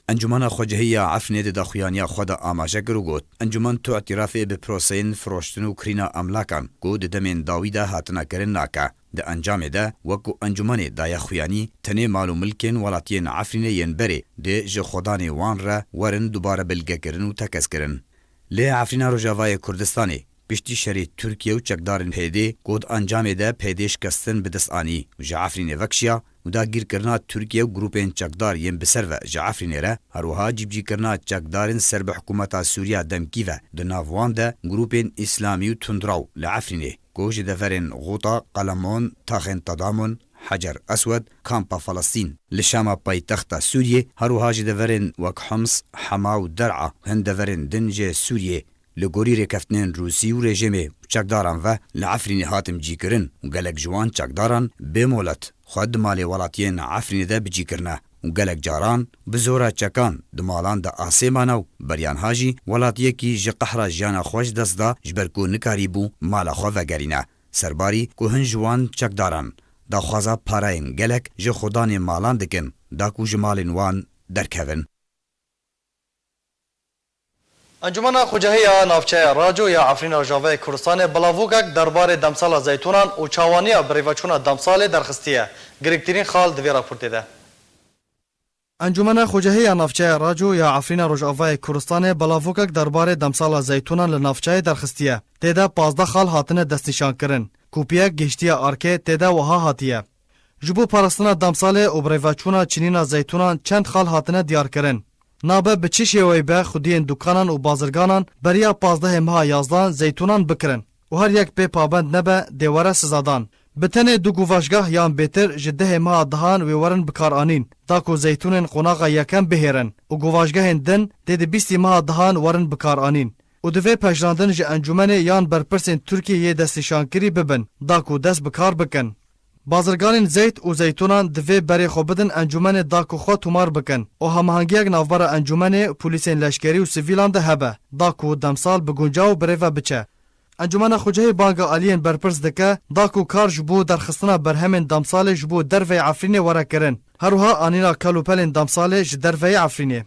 Encûmena Xwecihî ya Efrînê di daxuyaniya xwe de amaje kir û got, Encûmen tu îtirafê bi proseyên firoştin û kirîna emlakan ku di demên dawî de hatine kirin nake. Di encamê de, wekî encûmenê daye xuyanî, tenê mal û milkên welatiyên Efrînê yên berê dê ji xwedanê wan re werin dubare bilgekirin û tekez kirin. Lê Efrîna Rojavayê Kurdistanê piştî şerê Tirkiye û çekdarên P Y D'ê ku di encamê de P Y D'ê şikestin bi dest anî û ji Efrînê vekişiya û dagîrkirina Tirkiye û grûpên çekdar yên bi ser ve ji Efrînê re, her wiha cîbicîkirina çekdarên ser bi hikûmeta Sûriya demkî ve, di nav wan de grûpên îslamî û tundraw li Efrînê ku ji deverên Xuta, Qelemon, Taxên Tedamon, Hecer Eswed, Kampa Felestîn li Şama paytexta Sûriyê, her wiha ji deverên wek Homs, Hema û Der'a, hin deverên din jê Sûriyê, li gorî rêkeftinên Rûsî û rejîmê û çekdaran ve li Efrînê hatin cîkirin û gelek ji wan çekdaran bê molet xwe di malê welatiyên Efrînê de bi cî kirine û gelek caran bi zora çekan di malan de asê mane û beriya niha jî welatiyekî ji qehra jiyana xwe ji dest da, ji ber ku nikarîbû mala xwe vegerîne. Serbarî ku hin ji wan çekdaran daxwaza parayên gelek ji xudanê malan dikin, da ku ji malên wan derkevin. Encûmena Xwecihî ya Navçeya Raco ya Efrîna Rojavayê Kurdistanê belavokek derbarê demsala zeytûnan û çawaniya birêveçûna demsalê derxistiye. Girîngtirîn xal di vê raportê de. Encûmena Xwecihî ya Navçeya Raco ya Efrîna Rojavayê Kurdistanê belavokek derbarê demsala zeytûnan li navçeyê derxistiye. Tê de pazdeh xal hatine destnîşankirin. Kopiyek gihiştiye arkê, tê de wiha hatiye. Ji bo parastina demsalê û birêveçûna çinîna zeytûnan çend xal hatine diyarkirin. Nabe bi çi şêweyî be, xwediyên dukanan û bazirganan beriya pazdehê meha yazdan zeytûnan bikirin û her yek pê pabend nebe, dê were sizadan. Bi tenê du govaşgah yan bêtir ji dehê meha dehan wê werin bikaranîn, da ku zeytûnên qonaxa yekem bihêrin û govaşgehên din dê di bîstî meha dehan werin bikaranîn. Û divê pejirandin ji encûmenê yan berpirsên Tirkiyê yê destnîşankirî bibin, da ku dest bi kar bikin. Bazirganên zeyt û zeytûnan divê berê xwe bidin encûmenê, da ku xwe tomar bikin û hemahengiyek navbera encûmenê, polîsên leşkerî û sivîlan de hebe, da ku demsal bi guncaw bi rê ve biçe. Encûmena Xwecihî banga aliyên berpirs dike, da ku kar ji bo derxistina berhemên demsalê ji bo derveyê Efrînê were kirin, her wiha anîna kelûpelên demsalê ji derveyê Efrînê.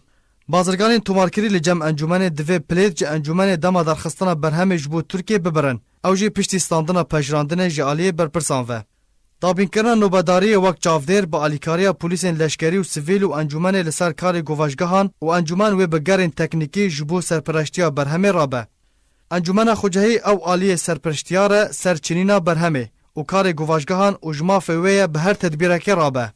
Bazirganên tomarkirî li cem encûmenê divê pilêt ji encûmenê dema derxistina berhemê ji bo Tirkiyê bibirin. Ew jî piştî standina pejirandinê ji aliyê berpirsan ve. Dabînkirina nobedariyê wek çavdêr bi alîkariya polîsên leşkerî û sivîl û encûmenê li ser karê govaşgehan û encûmen wê bi gerên teknîkî ji bo serpereştiya berhemê rabe. Encûmena Xwecihî ew aliyê serpereştiya re ser çinîna berhemê û karê govaşgehan û ji mafê wê ye bi her tedbîrekê rabe.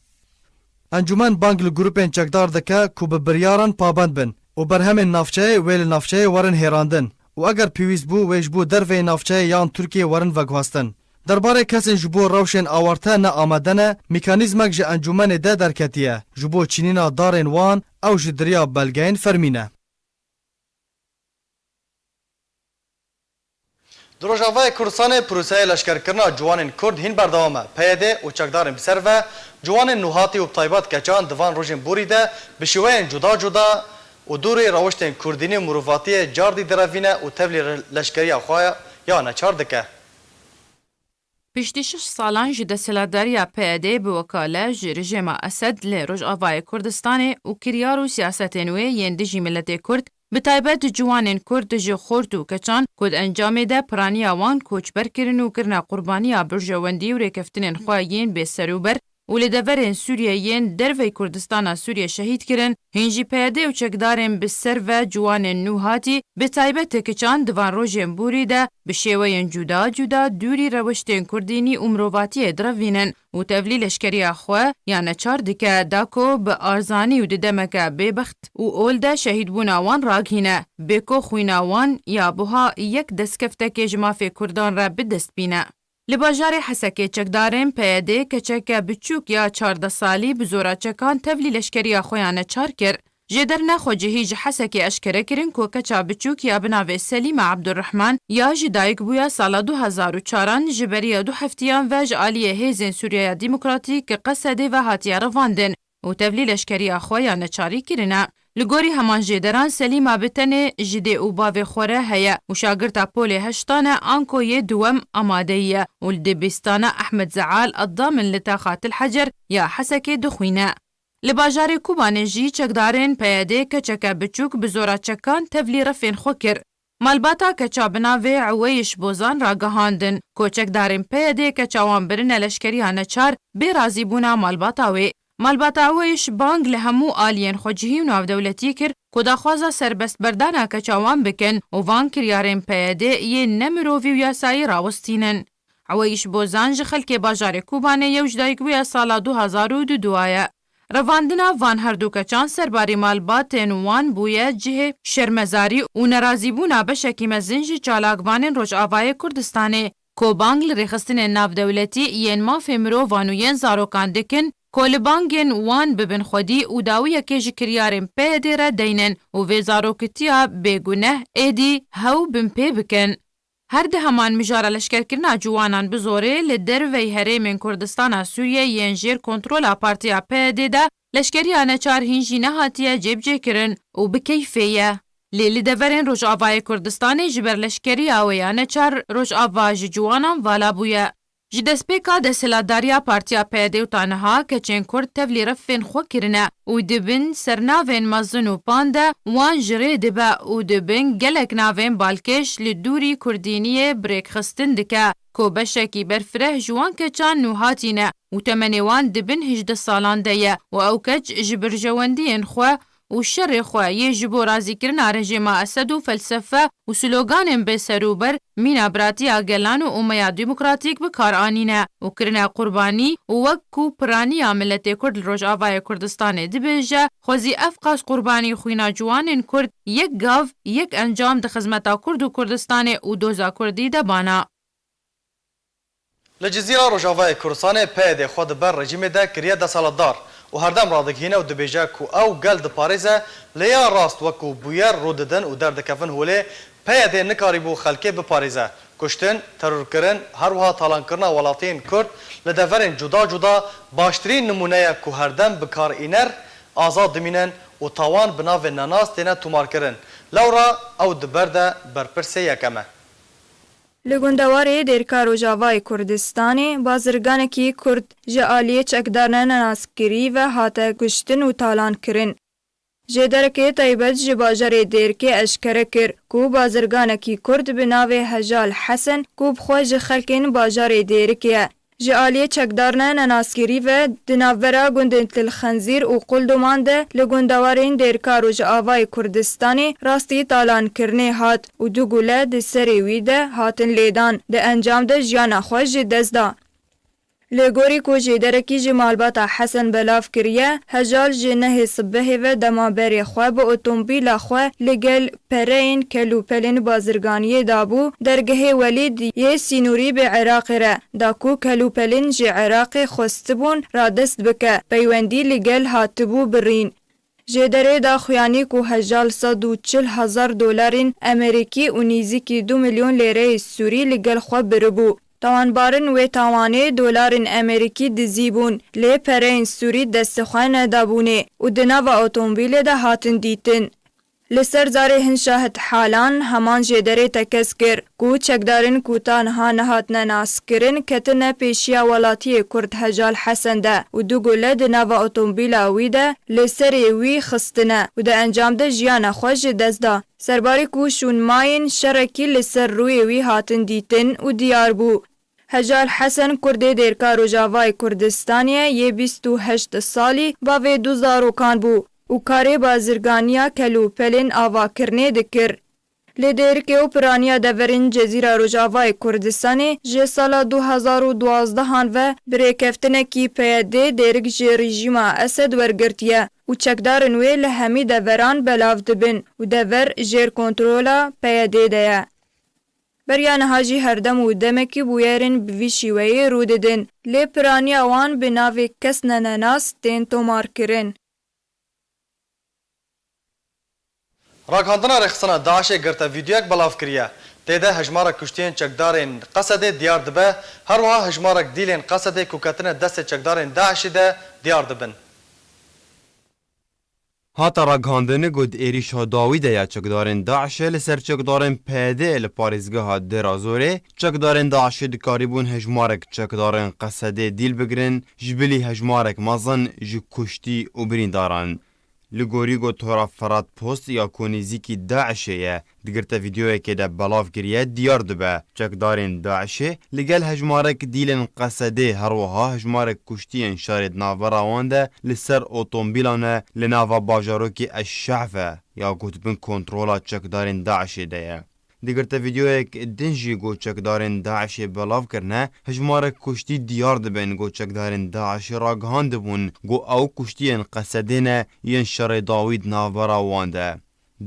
Encûmen bang li grûpên çekdar dike ku bi biryaran pabend bin û berhemên navçeyê wê li navçeyê werin hêrandin û eger pêwîst bû wê ji bo derveyê navçeyê yan Tirkiyê werin veguhestin. Derbarê kesên ji bo rewşên awarte ne amade ne, mekanîzmek ji encûmenê de derketiye. Ji bo çinîna darên wan ew ji diriya belgeyên fermî ne. Di Rojavayê Kurdistanê proseya leşkerkirina ciwanên Kurd hîn berdewam e. P Y D û çekdarên bi ser ve ciwanên nûhatî û bi taybet keçan di van rojên borî de bi şêweyên cuda cuda û dûrî rewiştên kurdînî û mirovatiyê cardî direvîne û tevlî re-, leşkeriya xwe ya neçar dike. Piştî şeş salan ji desthilatdariya P Y D bi wekale ji rejîma Esed li Rojavayê Kurdistanê û kiryar û siyasetên wê yên dijî miletê Kurd, bi taybet ciwanên Kurd ji xort û keçan ku di encamê de piraniya wan koçber kirin û kirine qurbaniya berjewendî û rêkeftinên xwe yên bêserûber û li deverên Sûriyê yên dervey Kurdistana Sûriyê şehîd kirin, hîn jî P Y D û çekdarên bi ser ve ciwanên nû hatî, bi taybet keçan di van rojên borî de bi şêweyên cuda cuda dûrî rewiştên kurdînî û mirovatiyê direvînin û tevlî leşkeriya xwe ya neçar dike, da ku bi arzanî û di demeke bêbext û ol de şehîdbûna wan ragihîne, bê ku xwîna wan ya buha yek destkeftekê ji mafê kurdan re bi dest bîne. Li bajarê Hesekê çekdarên P Y D keçeke biçûk ya çardeh salî bi zora çekan tevlî leşkeriya xwe ya neçar kir. Jêderine Xwecihî ji Hesekê eşkere kirin ku keça biçûk ya bi navê Selîme Ebdurrehman ya ji dayik bûye sala du hezar û çaran ji beriya du heftiyan ve ji aliyê Hêzên Sûriyeya Demokratîk Qesedê ve hatiye revandin û tevlî leşkeriya xwe ya neçarî kirine. Li gorî heman jêderan Selîma bi tenê ji dê û bavê xwe re heye û şagirta polê heştan e anko yê duwem amadeyî ye û li dê bîstan e Ehmed Zeal Eddamin li taxa Til Hecer ya Hesekê dixwîne. Li bajarê Kobanê jî çekdarên P Y D'ê keçeke biçûk bi zora çekan tevlî refên xwe kir. Malbata keça bi navê Eweyş Bozan ragihandin ku çekdarên P Y D'ê keça wan birine leşkeriya neçar bê razîbûna malbata wê. Malbata Eweyş bang li hemû aliyên xwecihî û navdewletî kir ku daxwaza serbestberdana keça wan bikin û van kiryarên P Y D'ê yên nemirovî û yasayî rawestînin. Eweyş Bozan ji xelkê bajarê Kobanê yew ji dayikbûya sala du hazar û duduwa ye. Revandina van her du keçan serbarî malbatên wan bûye cihê şermezarî û nerazîbûna beşekî mezin ji çalakvanên Rojavayê Kurdistanê, ku bang li rêxistinên navdewletî yên mafê mirovan û yên zarokan dikin, ku li bangên wan bibin xwedî û dawiyekê ji kiryarên P Y D'ê re deynin û vê zarokitiya bêguneh êdî hew binpê bikin. Her di heman mijara leşkerkirina ciwanan bi zorê li derveyî herêmên Kurdistana Sûriyê yên jêr kontrola partiya P Y D'ê de leşkeriya neçar hîn jî nehatiye cêbicêkirin û bi keyfê ye. Lê li deverên Rojavayê Kurdistanê ji ber leşkeriya wê ya neçar Rojava ji ciwanan vala bûye. Ji destpêka desthilatdariya partiya P Y D'ê û ta niha keçên Kurd tevlî refên xwe kirine û dibin sernavên mezin û pan de wan ji rê dibe û dibin gelek navên balkêş li dûrî kurdîniyê bi rêkxistin dike ku beşekî berfireh ji wan keçan nû hatîne û temenê wan dibin hejdeh salan de ye û ew keç ji berjewendiyên xwe û şerê xwe yê ji bo razîkirina rejîma Esed û felsefe û sloganên bêserûber mîna biratiya gelan û umeya demokratîk bi kar anîne û kirine qurbanî û wek ku piraniya miletê Kurd li Rojavayê Kurdistanê dibêje, xwezî ev qas qurbanî xwîna ciwanên Kurd yek gav, yek encam di xizmeta Kurd û Kurdistanê û doza Kurdî de bana. Li Cizîra Rojavayê Kurdistanê P Y D xwe di ber rejîmê de kiriye desthilatdar û herdem radigihîne û dibêje ku ew gel diparêze, lê ya rast wekû bûyer rû didin û derdikevin holê, P Y D nikarîbû xelkê biparêze. Kuştin, terorkirin, her wiha talankirina welatiyên Kurd li deverên cuda cuda baştirîn nimûne ye ku herdem bikaranîner azad dimînin û tawan bi navên nenas têne tomarkirin. Lewra ew di ber de berpirsê yekem e. Li gundewarê Dêrika Rojavayê Kurdistanê, bazirganekî Kurd ji aliyê çekdarên nenaskirî ve hate kuştin û talankirin. Jêderekê taybet ji bajarê Dêrkê eşkere kir ku bazirganekî Kurd bi navê Hejal Hesen, ku bi xwe ji xelkên bajarê Dêrkê ye, ji aliyê çekdarên nenaskirî ve di navbera gundên Til Xenzîr û Qulduman de li gundewarên Dêrka Rojavayê Kurdistanê rastî talankirinê hat û du gule di serê wî de hatin lêdan, di encam de jiyana xwe ji dest da. Li gorî ku jêderekî ji malbata Hesen belav kiriye, Hejal ji nehê sibehê ve dema berê xwe bi otomobîla xwe li gel pereyên kelûpelên bazirganiyê dabû dergehê Welîd yê sînorî bi Iraqê re, da ku kelûpelên ji Iraqê xwestibûn radest bike, peywendî li gel hatibû birîn. Jêderê da xuyanî ku Hejal sed û çil hezar dolarên Amerîkî û nîzîkî du milyon lêreyê Sûrî li gel xwe biribû. Tawanbarin wê tawanê dolarên Amerîkî dizî bûn, lê pereyên Sûrî destê xwe nedabûnê û di nava otomobîlê de hatin dîtin. Li ser zarê hin şahid halan heman jêderê tekez kir ku çekdarên ku ta niha nehatine naskirin ketine pêşiya welatiyê Kurd Hejal Hesen de û du gule di nava otomobîla wî de li serê wî xistine û di encam de jiyana xwe ji dest da. Serbarî ku şûnmayên şerekî li ser rûyê wî hatin dîtin û diyar bû. Hejal Hesen Kurdê Dêrka Rojavayê Kurdistanê ye, yê bîst û heşt salî, bavê du zarokan bû û karê bazirganiya kelûpelên avakirinê dikir. Li Dêrikê û piraniya deverên Cezîra Rojavayê Kurdistanê ji sala du hezar û duwazdeh an ve bi rêkeftinekî P Y D Dêrik ji rejîma Esed wergirtiye û çekdarên wê li hemî deveran belav dibin û dever jêr kontrola P Y D de ye. Beriya niha jî herdem û demekî bûyerên bi vî şîweyê rû didin, lê piraniya wan bi navê kes nenenas tên tomarkirin. Ragihandina rêxistina DAIŞê girte vîdeoyek belav kiriye. Tê de hejmarek kuştiyên çekdarên Qesedê diyar dibe, her wiha hejmarek dîlên Qesedê ku ketine destê çekdarên DAIŞê de diyar dibin. Hate ragihandin ku di êrîşa dawî de ya çekdarên DAIŞê li ser çekdarên PYDê li parêzgeha Dêra Zorê, çekdarên DAIŞê dikarîbûn hejmarek çekdarên Qesedê dîl bigirin, ji bilî hejmarek mezin ji kuştî û birîndaran. Li gorî ku Tora Ferat Post ya ku nêzîkî DAIŞê ye, di girte vîdeoyekê de belav kiriye, diyar dibe, çekdarên DAIŞê li gel hejmarek dîlên Qesedê, her wiha hejmarek kuştiyên şerê di navbera wan de li ser otomobîlan e, li nava bajarokê Eş-Şehf e, ya ku di bin kontrola çekdarên DAIŞê de ye. Di girte vîdeoyek din jî ku çekdarên DAIŞê belav kirine, hejmarek kuştî diyar dibin ku çekdarên DAIŞê ragihandibûn ku ew kuştiyên Qesedê ne yên şerê dawî di navbera wan de.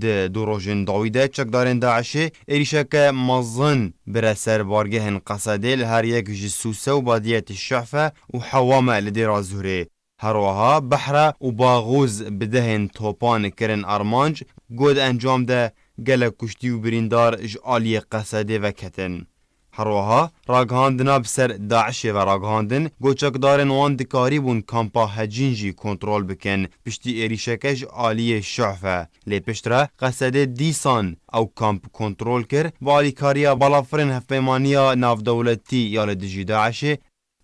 Di du rojên dawî de çekdarên DAIŞê êrîşeke mezin bire ser bargehên Qesedê, li her yek ji Sûse û Badiyetê Şehfe û Hewame li Dêra Zûrê. Her wiha Behre û Baxûz bi dehên topan kirin armanc, ku di encam de gelek kuştî û birîndar ji aliyê Qesedê veketin. Her wiha ragihandina bi ser DAIŞê ve ragihandin, ku çekdarên wan dikarîbûn kampa Hecîn jî kontrol bikin, piştî êrîşeke ji aliyê Şehf e. Lê piştre Qesedê dîsan ew kamp kontrol kir, bi alîkariya balafirên Hevpeymaniya Navdewletî ya li dijî DAIŞê.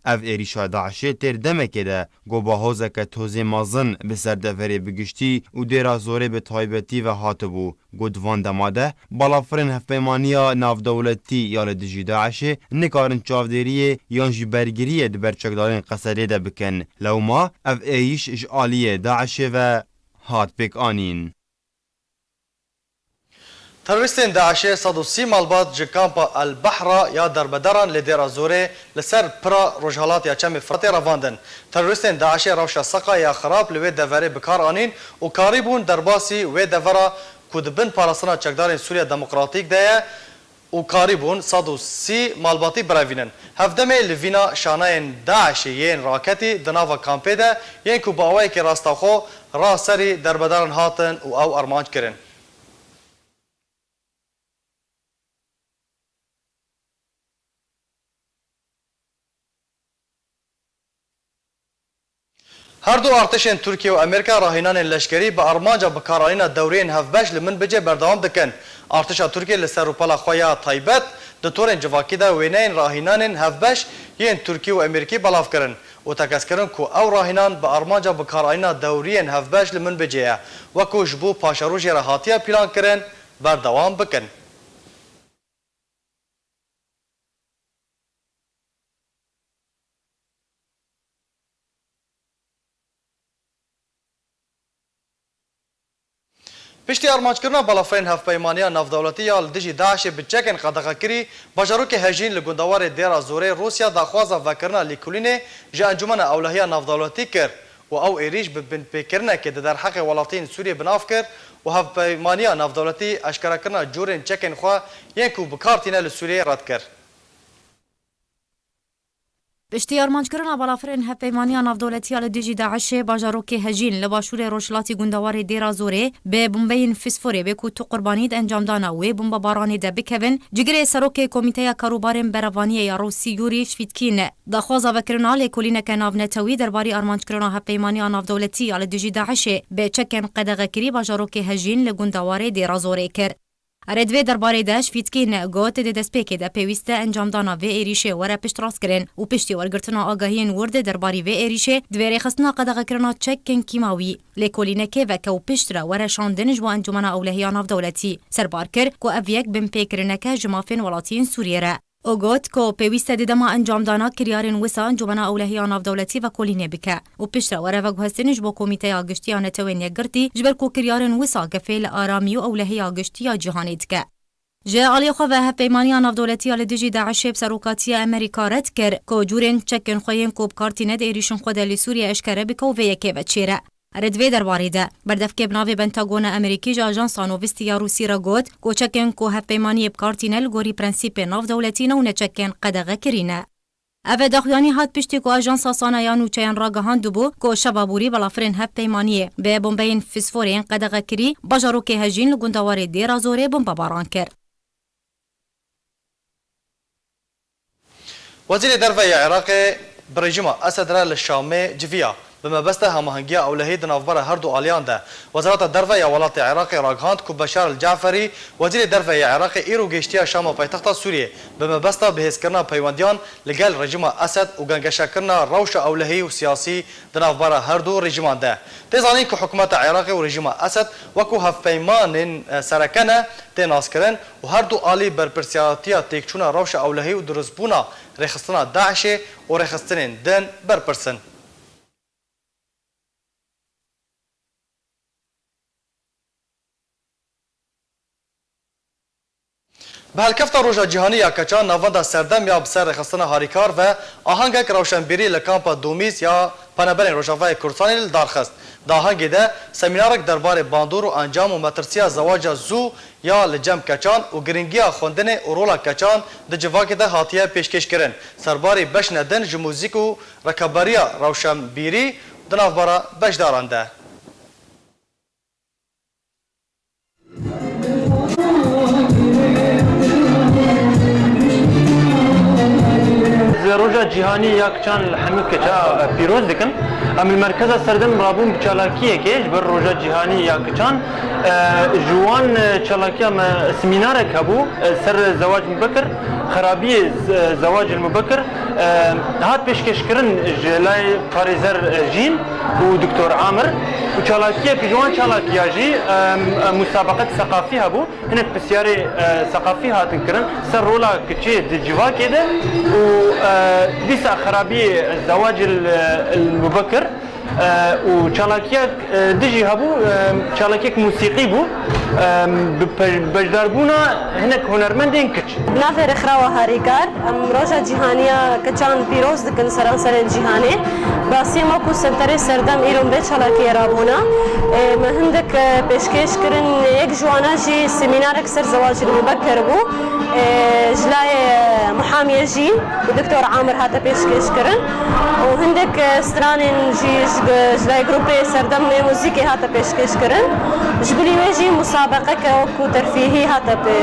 Ev êrîşa DAIŞê tê di demekê de ku bahozeke tozê mezin bi ser deverê bi giştî û Dêra Zorê bi taybetî ve hatibû, ku di van dema de balafirên Hevpeymaniya Navdewletî ya li dijî DAIŞê nikarin çavdêriyê yan jî bergiriyê di ber çekdarên Qesedê de bikin. Lewma ev êrîş ji aliyê DAIŞê ve hat pêkanîn. Terorîstên DAIŞê sed û sî malbat ji kampa El Behra ya derbedaran li Dêra Zorê li ser pira rojhilat ya Çemê Firatê revandin. Terorîstên DAIŞê rewşa seqa ya xirab li wê deverê bi kar anîn û karîbûn derbasî wê devera ku di bin parastina çekdarên Sûriya Demokratîk de ye û karîbûn sed û sî malbatî birevînin. Hevdemê li vîna şaneyên DAIŞê yên raketî di nava kampê de yên ku bi awayekî rastaxo ra serî derbedaran hatin û ew armanc kirin. Her du artişên Tirkiye û Amerîka rahînanên leşkerî bi armanca bikaranîna dewriyên hevbeş li Minbicê berdewam dikin. Artişa Tirkiye li ser rûpela xwe ya taybet di torên civakî de wêneyên rahînanên hevbeş yên Tirkî û Amerîkî belav kirin û tekez kirin ku ew rahînan bi armanca bikaranîna dewriyên hevbeş li Minbicê ye, wekû ji bo paşerojê re hatiye plankirin, berdewam bikin. Piştî armanckirina balafirên Hevpeymaniya Navdewletî ya li dijî DAIŞê bi çekên qedexekirî bajarokê Hejîn li gundewarê Dêra Zorê, Rûsya daxwaza vekirina lêkolînê ji Encûmena Ewlehiya Navdewletî kir û ew êrîş bi binpêkirinekê di derheqê welatiyên Sûriyê bi nav kir û Hevpeymaniya Navdewletî eşkerekirina cûrên çekên xwe yên ku bi kar tîne li Sûriyeyê red kir. Piştî armanckirina balafirên Hevpeymaniya Navdewletî ya li dijî DAIŞê, bajarokê Hejîn li başûrê rojhilatî gundewarê Dêra Zorê bi bombeyên fîsforê bê ku tu qurbanî di encamdana wê bombebaranê de bikevin, cigirê serokê Komîteya Karûbarên Berevaniyê ya Rûsî Yûrî Şvîtkîn daxwaza vekirina lêkolîneke navnetewî derbarî armanckirina Hevpeymaniya Navdewletî ya li dijî DAIŞê bi çekên qedexekirî bajarokê Hejîn li gundewarê Dêra Zorê kir. Erê, di vê derbarê de Şvîtkîn got, di destpêkê de pêwîst e encamdana vê êrîşê were piştrastkirin û piştî wergirtina agahiyên wir di derbarî vê êrîşê, divê rêxistina qedexekirina çekên kîmawî, lêkolînekê veke û piştre were şandin ji bo Encûmena Ewlehiya Navdewletî. Serbar kir ku ev yek binpêkirineke ji mafên welatiyên Sûriyê re. Û got ku pêwîst e di dema encamdana kiryarên wisa Encûmena Ewlehiya Navdewletî vekolînê bike û piştre were veguhestin ji bo Komîteya Giştî ya Netewên Yekgirtî, ji ber ku kiryarên wisa gefê li aramî û ewlehiya giştî ya cîhanê dike. Ji aliyê xwe ve Hevpeymaniya Navdewletî ya li dijî DAIŞê bi serokatiya Amerîka red kir ku cûrên çekên xwe yên ku bi kar tîne di êrîşên xwe de li Sûriyê eşkere bike û vê yekê ve çêre. Erê, di vê derbarê de berdevkê bi navê Pentagona Amerîkî ji Ajansa Novistî ya Rûsî re got ku çekên ku hevpeymaniyê bi kar tîne li gorî prensîpê navdewletî ne û ne çekên qedexekirî ne. Ev daxuyanî hat piştî ku Ajansa Sana ya Nûçeyan ragihandibû ku şeva borî balafirên hevpeymaniyê bi bombeyên fîsforê yên qedexekirî bajarokê Hejîn li gundewarê Dêra Zorê bombebaran kir. Wezîrê Derve ya Iraqê bi rejîma Esed re li Şamê civiya. Bi mebesta hemahengiya ewlehî di navbera her du aliyan de, Wezareta Derve ya welatê Iraqê ragihand ku Beşar el Caferî, Wezîrê Derve ya Iraqê, îro gihiştiye Şama paytexta Sûriyê, bi mebesta bihêzkirina peywendiyan li gel rejîma Esed û gengeşekirina rewşa ewlehî û siyasî di navbera her du rejîman de. Tê zanîn ku hikûmeta Iraqê û rejîma Esed wekû hevpeymanên, e, sereke ne tê naskirin û her du alî berpirsiyaretiya têkçûna rewşa ewlehî û durustbûna rêxistina DAIŞê û rêxistinên din berpirs in. Bi helkefta Roja Cîhanî ya Keçan, navenda Serdem ya bi ser rêxistina Harîkar ve ahangek rewşenbîrî li kampa Domîz ya Penaberên Rojavayê Kurdistanê li dar xist. Di ahangê de semînarek derbarê bandor û encam û metirsiya zewaca zû ya li cem keçan û giringiya xwendinê û rola keçan di civakê de hatiye pêşkêşkirin. Serbarî beşne din ji muzîk û rekeberiya rewşenbîrî di navbera beşdaran de. Ez Roja Cîhanî ya Kiçan li hemî keça, e, pîroz dikim. Em li Merkeza Serdem rabûn bi çalakiyekê ji ber Roja Cîhanî ya Kiçan. E, ji wan, e, çalakiya me semînarek hebû, e, ser zewac mubekir, xerabiyê z-, e, zewacil mubekir, e, hat pêşkêşkirin ji lay parêzer, e, Jîn û Doktor Amir û çalakiyek ji wan çalakiya jî, e, e, musabeqek seqafî hebû. Hinek pisyarê, e, seqafî hatin kirin ser rola kiçê di civakê de û, e, dîsa xerabiyê zewacil, e, mubekir, e, û çalakiyek, e, dijî hebû, e, çalakiyek musîqî bû, e, bi pe-, beşdarbûna hinek hunermendên kiç. Bi navê Rêxrawa Harîkar, em Roja Cîhanî ya Keçan pîroz dikin seranserên cîhanê. Bi rastî em wekû Senterê Serdem îro em vê çalakiyê rabûne. Ê, me hindik, e, pêşkêş kirin, yek ji wana jî semînarek ser zewacil mubekir bû. Ê, ji layê, e, muhamiyê jî, Doktor Amir hate pêşkêş kirin û hindik, e, stranên jî ji, ji layê grûpê Serdem ê muzîkê hate pêşkêş kirin. Ji bilî wê jî musabeqeke wekû terfîhî hate pê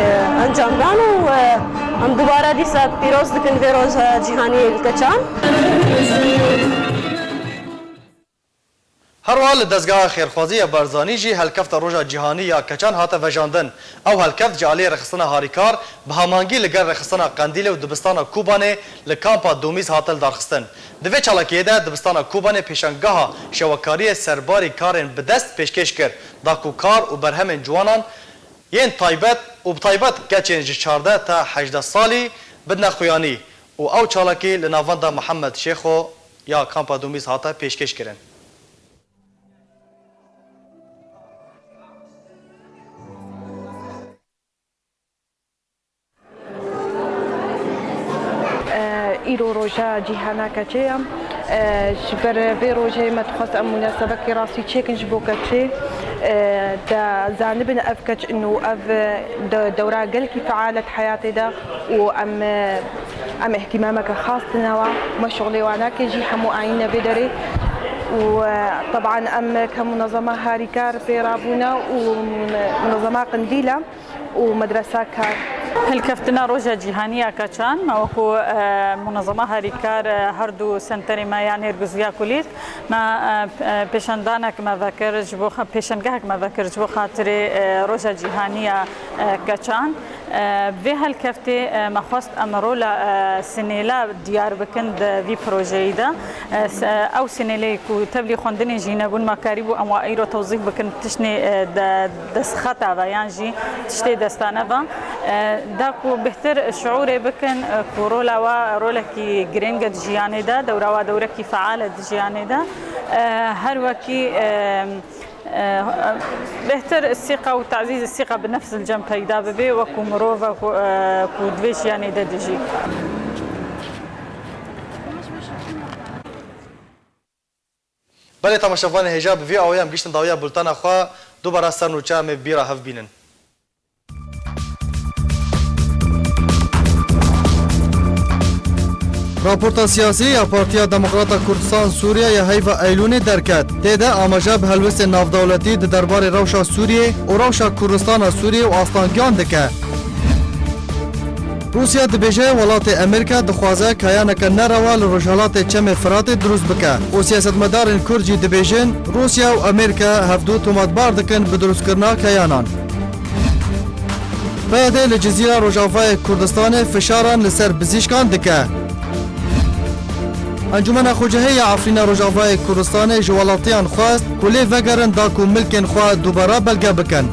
encamdan û, e, em dubare dîsa pîroz dikin vê roja cîhanî li keçan. Her wiha li Dezgeha Xêrxwazî ya Barzanî jî helkefta Roja Cîhanî ya Keçan hate vejandin. Ew helkeft ji aliyê Rêxistina Harîkar bi hamahengî li gel Rêxistina Qendîlê û Dibistana Kobanê li Kampa Domîz hate lidarxistin. Di vê çalakiyê de Dibistana Kobanê pêşangeha şewekariyê serbarî karên bi dest pêşkêş kir, da ku kar û berhemên ciwanan yên taybet û bi taybet keçên ji çardeh ta hejdeh salî bidine xuyanî û ew çalakî li navenda Mihemed Şêxo ya Kampa Domîz hate pêşkêş kirin. Îro roja cîhana keçê ye. Ji ber vê rojê me dixwest em munasebekî rastî çêkin ji bo keçê. De zanibin ev keç in û ev de-, dewra gelkî feal e di heyatê de û em, em îhtîmameke xas dine wa. Me şixulê wan nake jî hemû ayîne vê derê û, e, teban em ke munezema Harîkar pê rabûne û mun-, munezema Qindîl e. û medresa kar. Hilkeftina Roja Cîhanî ya Keçan, me wekû, e, munezema Harîkar, e, her du senterê me ya Nêrgiz û ya Kulîlk, me, e, e, pêşendanek me vekir ji bo xa-, pêşengehek me vekir ji bo xatirê, e, Roja Cîhanî ya, e, Keçan. E, vê helkeftê, e, me xwest em rola, e, Sinêla diyar bikin di vî projeyî de. E, s-, e, ew Sinêlê ku tevlî xwendinê jî nebûn, me karîbû em wa îro tewzîf bikin tiştê, e, de-, destxeta ve yan jî tiştê destane ve. E, da ku bêhtir şiûrê bikin, e, ku rola wa rolekî girîng e di jiyanê de, dewra wa dewrekî feal e di jiyanê de. E, her wekî, e, e, bêhtir sîqa û tazîz sîqa bi nefs li cem peyda bibe, wekû mirov e ku, e, ku di vê jiyanê de dijî. Belê temaşevanê hêja, bi vî awayî em gihîştin dawiya bultena xwe, dubara ser nûçe em ê bîra hev bînin. Raporta siyasî ya Partiya Demokrata Kurdistan Sûriye ya heyva Eylûnê derket. Tê de amaje bi helwestên navdewletî di derbarê rewşa Sûriyê û rewşa Kurdistana Sûriyê û astangiyan dike. Rûsya dibêje, welatê Amerîka dixwaze kayaneke nerewa li rojhelatê Çemê Firatê dirust bike û siyasetmedarên Kurd jî dibêjin, Rûsya û Amerîka hevdu tomatbar dikin bi dirustkirina kayanan. P Y D li Cizîra Rojavayê Kurdistanê fişaran li ser bizîşkan dike. Encûmena Xwecihê ya Efrîna Rojavayê Kurdistanê ji welatiyan xwest ku lê vegerin da ku milkên xwe dubara belge bikin.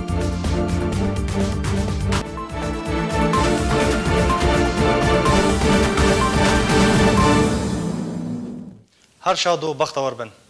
Her şad û bextewar bin.